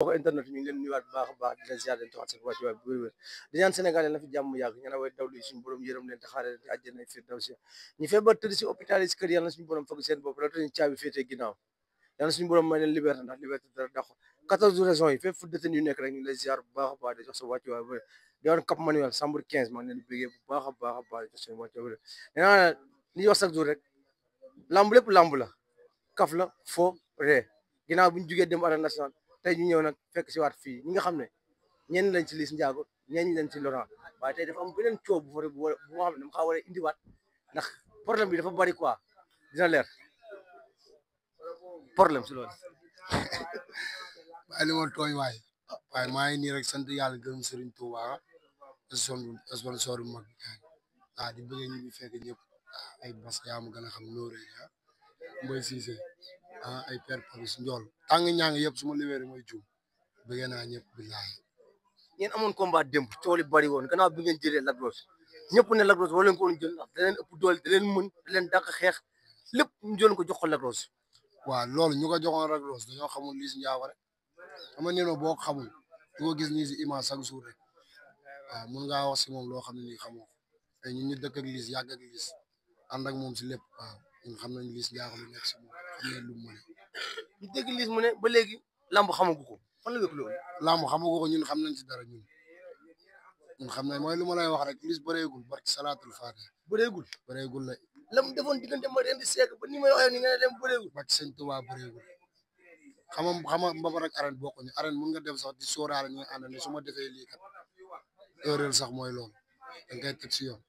ko internet ñu ngi leen nuyuwaat bu baax a baax di leen ziar leen taxaat seen wàccuwaay bu wér-wér di ñaan Sénégal yi na fi jàmm yàgg ñaan way dawlu suñu borom yërëm leen te xaare leen te àjjana firdawsi ñu feebar tëdd si hôpital yi si kër yàlla suñu borom fëgg seen bopp la tañu caabi féetee ginnaaw yàlla suñu borom may leen liberté ndax liberté dara dàqu 14 raisons yi fépp fu détenu yu nekk rek ñu ngi lay ziar bu baax a baax di jox sa wàccuwaay bu wér di wax Cap Manuel Sambour 15 maa ngi leen di bégee bu baax a baax a baax di jox seen wàccuwaay bu wér nee li ñuy wax chaque jour rek lamb lépp lamb la kaf la fo ree ginnaaw bu ñu jugee dem arène nationale tey ñu ñëw nag fekk si waat fii ñi nga xam ne ñenn lañ ci Liss Ndiago ñenn lañ ci Laurent waaye tey dafa am beneen coow bu fa bu nga xam ne dama xaa war a indiwaat ndax problème bi dafa bari quoi dina leer problème si loolu. waaye li ma tooñ waaye maa ngi nii rek sant yàlla gërëm Serigne Touba sponsor bu mag di bëggee ñu fekk ñëpp ay bas yaa ma gën a xam nooré Mboy Cissé ay père Paris Ndiol tàng ñaa ngi yëpp su ma liwee mooy juum bëggee naa ñëpp billahi ngeen amoon combat démb coow li bari woon gannaaw bi ngeen jëlee Lac Rose ñëpp ne Lac Rose wala leen ko woon jël ndax da leen ëpp doole da leen mën da leen dàq xeex lépp ñu jël ko jox ko Lac Rose. waaw loolu ñu ko joxoon Lac Rose dañoo xamul Liss Ndiago rek xam nga nee boo xamul di ko gis nii si image chaque jour rek waaw mun ngaa wax si moom loo xam ne nii xamoo ko te ñun ñu dëkk ak Liss yàgg ak Liss ànd ak moom si lépp waaw ñun xam nañ Liss Ndiago lu nekk si moom xam ne lu mu mën ñu dégg Liss mu ne ba léegi lamb xamagu ko fan la wékk loolu. lamb xamagu ko ñun xam nañ si dara ñun xam nañ mooy lu ma lay wax rek Liss bëreegul barki salaatul faatiha bëreegul la lam defoon diggante ma ren di seeg ba ni may waxee ni nga ne dem bëreegul barki sëñ Tuubaa bëreegul xam nga mbapat ak arène bokkuñu arène mun nga dem sax di sóoraale ñu ànd ne su ma defee lii kat erreur sax mooy loolu da nga koy teg si yoon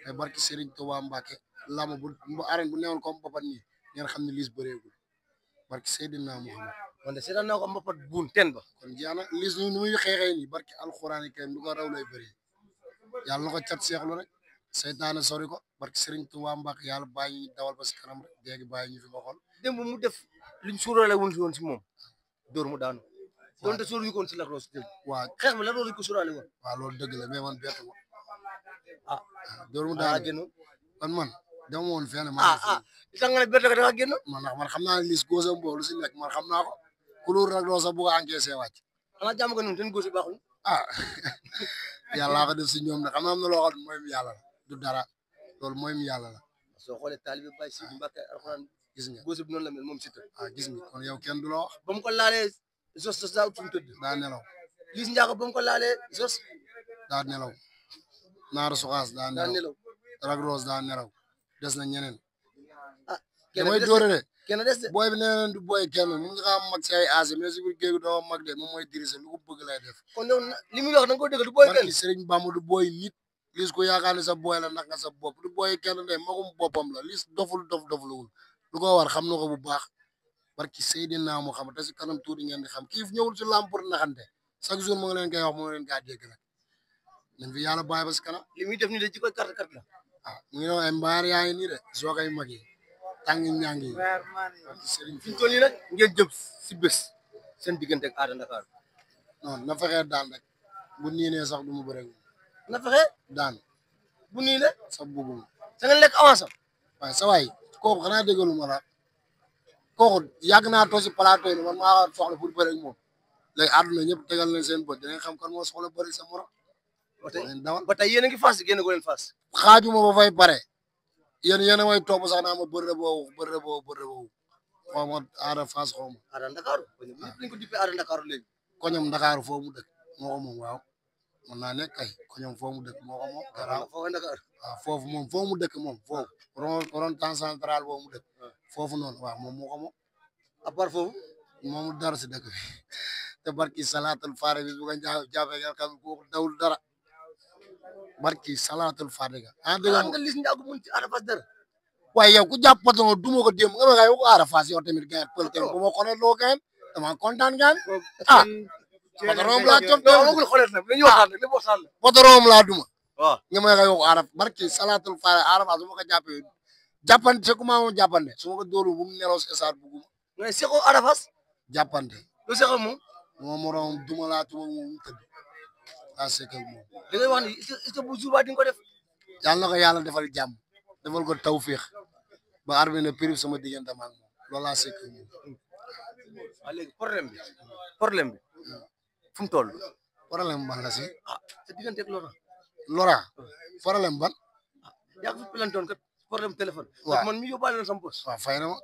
mais barki Serigne Touba Mbacke lamb bu arène bu newoon comme mbapat nii ngeen xam ne Liss bëreegul barki Seydina Muhammad man de seetaan naa ko mbapat buun ten ba kon jeex na Liss nu muy xeexee nii barki alxuraan kay du ko raw lay bëri yàlla na ko cat seexlu rek seytaane sori ko barki Serigne Touba Mbacke yàlla bàyyi ñu dawal ba si kanam rek léegi bàyyi ñu fi ma xool démb mu def liñ suurale wuñ si woon si moom dóor mu daanu doonte suur yu koon si Lac Rose dégg waaw xeex bi Lac Rose ko suurale woon waaw loolu dëgg la mais man bett ma dóor mu daanu man dama woon fenn li tax nga ne bett ko da nga génn man xam naa ne Liss góosam boobu lu si nekk man xam naa ko kulóor Lac Rose sax bu ko encaissé wàcc xanaa jàmm nga noonu ten góosi baaxuñ yàllaa ko def si ñoom nag xam naa am na loo xam ne mooy mu yàlla la du dara loolu mooy mu yàlla la soo xoolee taalibe Baye Sidi Mbacke alxuraan gis nga góosi bi noonu la mel moom si të gis nga kon yow kenn du la wax ba mu ko laalee jos daa ut fu mu tëdd daa nelaw Liss Ndiago ba mu ko laalee jos daa nelaw naaru suxaas daa nelaw Lac Rose daa nelaw des na ñeneen damay dóore de kenn des de booy bi nee na du booy kenn mun nga xam mag si ay âge mais si biir géegu doo mag de moom mooy diriger lu ko bëgg lay def kon yow li muy wax da nga ko dëgg du booy kenn Serigne Bamba du booy nit Liss ko yaakaar ne sa booy la ndax nga sa bopp du booy kenn de magum boppam la Liss dofluwul lu ko war xam na ko bu baax barki Seydina Muhammad te si kanam tuuti ngeen di xam kii ñëwul si lamb pour naxante chaque jour mu ngi leen koy wax mu ngi leen kaa dégg nag nañ fi yàlla bàyyi ba si kanam li muy def ni de ci koy carte la mu ngi doon ay mbaar yaa ngi nii de soo koy mag yi tàng ñàng yi Serigne fi ñu toll nii nag ngeen jëm si bés seen diggante ak Ada Dakar non na fexee daan rek bu niinee sax du mu bëre na fexe daan bu nii ne sa bugum sa ngeen lekk avance waaye sa waay kooku xanaa déggalu ma la kooku yàgg naa toog si plateau yi man maa soxla pour bëre ak moom léegi àdduna ñëpp tegal leen seen bët dinañ xam kan moo soxla bëre sa morom ba tey yéen a ngi fas génn ko leen fas xaajuma ba fay pare yéen a may topp sax naa ma bëre boobu xaw ma Ada Fass xaw ma Ada Dakar ñëpp lañ ko dippee Ada Dakar léegi koñam Dakar foo mu dëkk moo ko moom waaw mën naa nekk kay koñam foo mu dëkk moo ko moom waaw foofu moom foo mu dëkk moom foofu ron temps central boo mu dëkk foofu noonu waaw moom moo ko moom à part foofu moom dara si dëkk bi te barki salaatul faare bi bu ko jàppee nga xam ko dawul dara barki salaatul faare ga dëgg nga Liss Ndiago mun ci Ada Fass dara waaye yow ku jàpp patron duma ko démb nga ma kay ko Ada Fass yow tamit gaay pël tamit bu ma xoolee loo gaay dama kontaan gaay patron laa cof amagul xolet nag dañuy waxtaan rek lépp waxtaan la patron laa duma waaw nga may kay ko Ada barki salaatul faare Ada Fass su ma ko jàppee jàppante c'est comment moom jàppante su ma ko dóolu bu mu nelaw si esaat bugguma mais Seexu Ada Fass jàppante lu Seexu moom moo moroom duma laa tuma moom tëdd laa sekkal moom da ngay wax ni est-ce que bu jour ba di nga ko def yàlla na ko yàlla defal jàmm defal ko tawféex ba arbi ne prix sama diggante ak moom loolu laa sekkal moom waaw léegi problème bi fu mu toll. problème ban la si. ah sa diggante ak Lora. Lora problème ban. yaa ngi fi pelantoon kat problème téléphone. waaw man mi yóbbaale na sama bos. waaw fay na ma.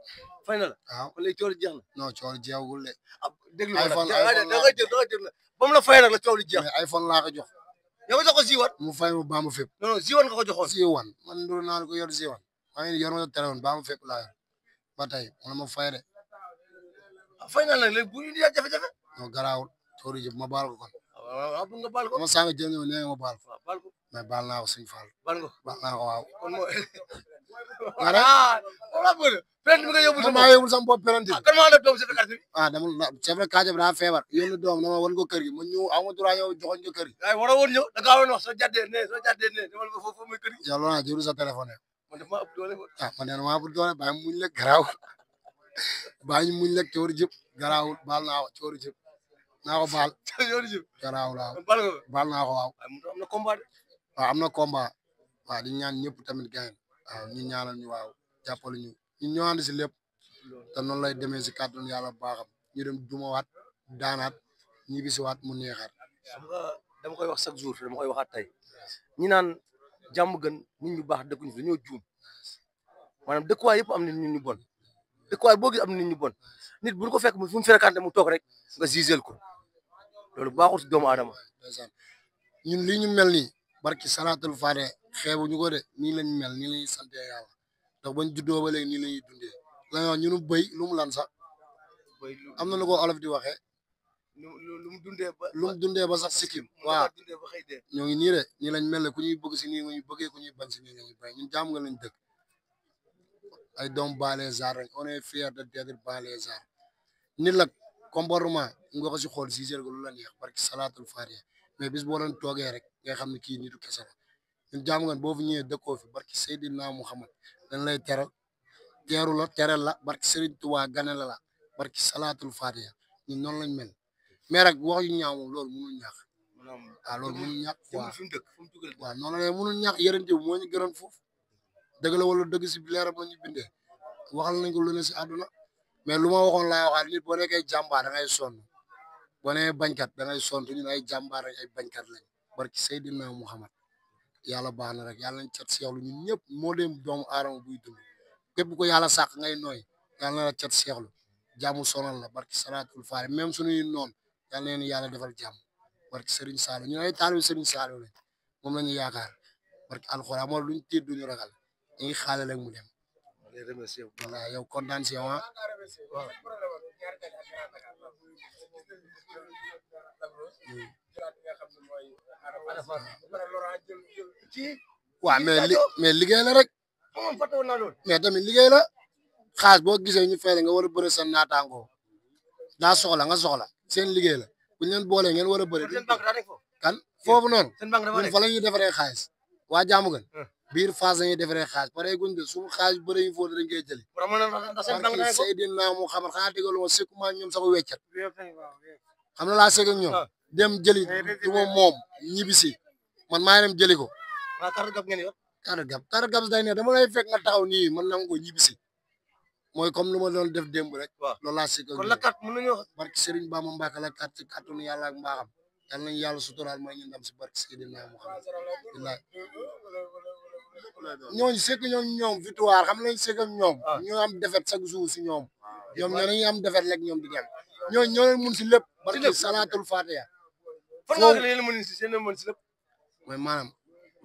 fay na la. waaw kon léegi coow li jeex na. non coow li jeexagul de. déglu ma iPhone nag da ngay jël ba mu la fay nag la coow li jeex. mais iPhone laa ko jox. yow nga jox ko Ziwan. mu fay ma baa ma fépp. non non Ziwan nga ko joxoon. Ziwan man du naa ko yor Ziwan. maa ngi yor ma téléphone baa ma fépp laa yor ba tey man ma fay de. fay na la léegi bu ñu jafe-jafe. non garaawul coow li jëpp ma baal ko kon. waaw bu nga baal ko. ma sànq jël ñëw nee nga ma baal ko. baal ko mais baal naa ko suñu faal. baal nga baal naa ko waaw. kon moo. voilà. plainte bi nga yóbbu man maa yóbbul sama bopp plainte bi. kan maa def doom chef de quartier bi. dama chef de quartier bi daa feebar. yónni doom dama wan ko kër gi ma ñëw aw ma droit ñëw joxoon ko kër gi. waaye waroo woon ñëw da ngaa waroon wax soo jàddee ne demal ba foofu muy kër gi. yow loolu jëru sa téléphone. man daf maa ëpp doole. man de maa ëpp doole bàyyi muñ lekk garaaw bàyyi muñ lekk coori jëpp garaawul baal naa ko coori jëpp naa ko baal. coori jëpp garaawul waaw. baal naa ko waaw. am na combat de. waaw am na combat. waaw di ñaan ñëpp tamit gayen waaw ñu ñaanal ñu waaw jàppale ñu ñu ñëwaat si lépp te noonu lay demee si kàddu yàlla baaxam ñu dem dumawaat daanaat ñibbisiwaat mu neexaat. xam nga dama koy wax chaque jour dama koy waxaat tey ñi naan jàmm gën nit ñu baax dëkkuñu fi dañoo juum maanaam dëkkuwaay yëpp am na nit ñu bon dëkkuwaay boo gis am na nit ñu bon nit bu ñu ko fekk fu mu fréquenté mu toog rek nga giseel ko loolu baaxul si doomu aadama. ñun lii ñu mel nii barki salaatul faate xeebu ñu ko de nii lañ mel nii lañuy sante yàlla ndax bañ juddoo ba léegi nii lañuy dundee la wax ñunu bëy lu mu lan sax am na lu ko olof di waxee lu mu dundee ba sax sikkim waaw ñoo ngi nii de nii lañ mel ne ku ñuy bëgg si nii nga ñu bëggee ku ñuy bañ si nii nga ñu bañ ñun jàmm nga lañ dëkk ay doom Balésar rek on est fier de d'être Balésar nit la comportement nga ko si xool si ko lu la neex barki salaatul faatiha mais bis boo doon toogee rek nga xam ne kii nitu kese la ñun jàmm nga boo fi ñëwee dëkkoo fi barki Seydina Muhammad dañ lay teral teeru la teral la barki Serigne Touba gane la barki salaatul faatiha ñun noonu lañ mel mais rek wax yu ñaaw moom loolu mënul ñàkk waaw loolu mënul ñàkk waaw noonu la mënul ñàkk yërënte moo ñu gënoon foofu dëgg la wala dëgg si leeram la ñu bindee waxal nañ ko lu ne si àdduna mais lu ma waxoon laa waxaat nit boo nekkee jàmbaar da ngay sonn boo nee bañkat da ngay sonn ñun ay jàmbaar rek ay bañkat lañ barki Seydina Muhammad yàlla baax na rek yàlla nañ cat seexlu ñun ñëpp moo dem doomu aadama buy dund képp ko yàlla sàq ngay nooy yàlla na la cat seexlu jàmm sonal la barki salaatul faare même suñuy noon yàlla na leen yàlla defal jàmm barki Serigne Saliou ñun ay taalibe Serigne Saliou lañ moom la ñu yaakaar barki alxuraan moo luñ tiit duñu ragal dañuy xaale rek mu dem voilà yow kontaan si yow waaw mais liggéey la rek mais tamit liggéey la xaas boo gisee ñu fay la nga war a bëri sa naataangoo daa soxla nga soxla seen liggéey la bu ñu leen boolee ngeen war a bëri kan foofu noonu ñun fa la ñuy defaree xaalis waa jaamu gën biir phase la ñuy defaree xaalis pare guñ de suñu xaalis bëri ñu foofu dañ koy jëli barki Seydina Muhammad xanaa déggalu ma sëkkuma ñoom sax weccat xam na laa sëkk ak ñoom dem jëli du ma moom ñibbisi man maa dem jëli ko carte gab day ne dama lay fekk nga taxaw nii man nangu ko ñibbisi mooy comme lu ma doon def démb rek loolu laa sëkk ak ñoom barki Serigne Bamba Mbacke la carte ci kàttanu yàlla ak mbaaxam yàlla nañu yàlla suturaal may ñu ndam si barki Seydina Muhammad billahi ñooñu sëkk ñoom victoire xam lañ sëkk ak ñoom ñoo am défaite chaque jour si ñoom ñoo dañuy am défaite rek ñoom di dem ñoo leen mun si lépp barki salaatul fatiha mooy maanaam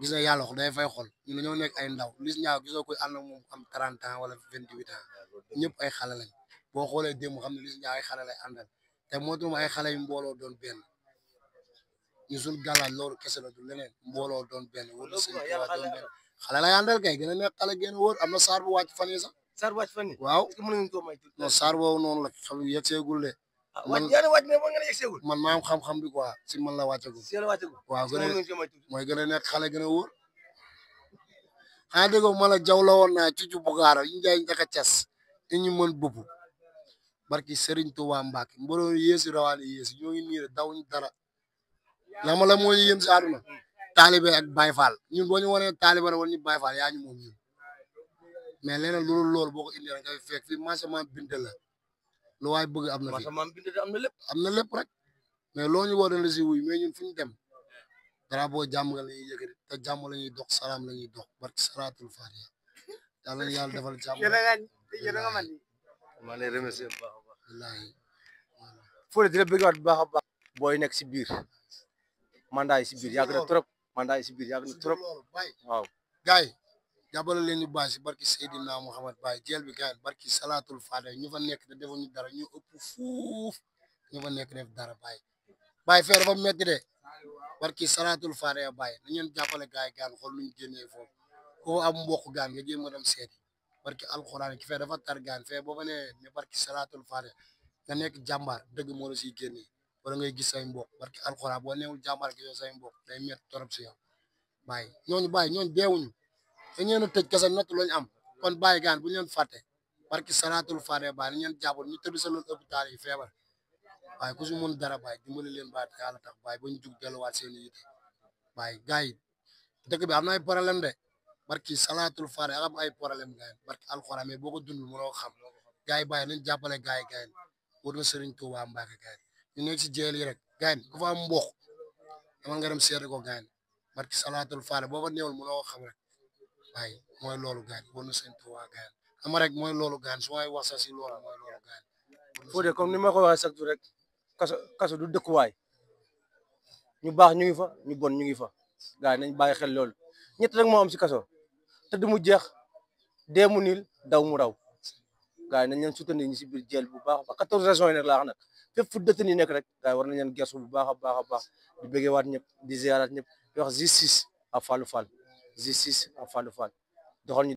gis nga yàlla day fay xol ñu dañoo nekk ay ndaw lis ñaaw gisoo koy ànd ak moom am 30 ans wala 28 ans ñëpp ay xale lañ boo xoolee démb xam ne lis ñaaw ay xale lay àndal te moo tax ay xale yu mbooloo doon benn ñu suñ gàllaaj loolu kese la du leneen mbooloo doon benn wala sëñ doon benn xale lay àndal kay gën a nekk xale gën a wóor am na saar bu wàcc fan yi sax waaw non saar boobu noonu la xam yegg seegul de man maa am xam-xam bi quoi si man la wàccagul waaw gën a mooy gën a nekk xale gën a wóor xanaa déggoo ma la jaw la woon naa cucu bugaara yi njaay njaka cas i ñu mën bëpp barki Serigne Touba Mbacke mboroo yéesi rawaani yéesi ñoo ngi nii dawuñ dara lama la moo ñu yëm si àdduna taalibe ak Baye Fall ñun boo ñu wanee taalibe rek wala ñu Baye Fall yaa ñu moom ñun mais leneen loolu boo ko indi rek ngay fekk fii marché Mame Binta la lu waay bëgg am na fi am na lépp rek mais loo ñu woo dañ la si wuy mais ñun fu ñu dem drapeau jàmm nga la ñuy yëkkati te jàmm la ñuy dox salaam la ñuy dox barki salaatul fatiha yàlla na yàlla defal jàmm. yéen a nga man maa lay remercier bu baax a baax. wallaahi Fodé di la bëggaat bu baax a baax. booy nekk si biir mandat yi si biir yàgg na trop mandat yi si biir yàgg na trop waaw. gars yi jàppale leen ñu bàyyi si barki Seydina Muhammad Baye jeel bi gars yi barki salaatul fatiha ñu fa nekk te defuñu dara ñu ëpp fuuf ñu fa nekk def dara Baye fee dafa metti de barki salaatul fatiha Baye nañ leen jàppale gars yi gaan xool nuñ génnee foofu ko am mbokk gaan nga jéem a dem seeti barki alxuraan ki fee dafa tar gaan fee boo fa ne barki salaatul fatiha nga nekk jàmbaar dëgg moo la siy génnee wala ngay gis say mbokk barki alxuraan boo neewul jàmbaar gisoo say mbokk day métti torop si yow Baye ñooñu deewuñu te ñeen a tëj kese natt lañu am kon Baye gaan bu ñu leen fàtte barki salaatul fatiha Baye nañ leen jàppoon ñu tëdd sa loolu hôpital yi feebar Baye ku si mun dara Baye dimbali leen Baye te yàlla tax Baye ba ñu jug delluwaat seen yite Baye gars yi dëkk bi am na ay problème de barki salaatul fatiha am ay problème gars yi barki alxuraan mais boo ko dund mënoo xam gars yi Baye nañ jàppale gars yi gars yi wër na Serigne Touba Mbacke gars yi ñu nekk si jéel yi rek gars yi ku fa am mboq dama nga dem seeti ko gars yi barki salaatul fatiha boo fa néewul mënoo xam rek Baye mooy loolu gars yi wër na Serigne Touba gars yi xam rek mooy loolu gars yi su may wax sax si loolu mooy loolu gars yi. Fodé comme ni ma ko waxee chaque jour rek kaso du dëkkuwaay ñu baax ñu ngi fa ñu bon ñu ngi fa gars yi nañ bàyyi xel loolu ñett rek moo am si kaso tëdd mu jeex dee mu niil daw mu raw gars yi nañ leen soutenir ñi si biir jeel bu baax a baax 14 régions yi nag laa wax nag fépp fu détenu nekk rek gars yi war nañ leen gersu bu baax a baax a baax di bëggee waat ñëpp di ziaraat ñëpp di wax justice à Fallou Fall justice à Fallou Fall doxal ñu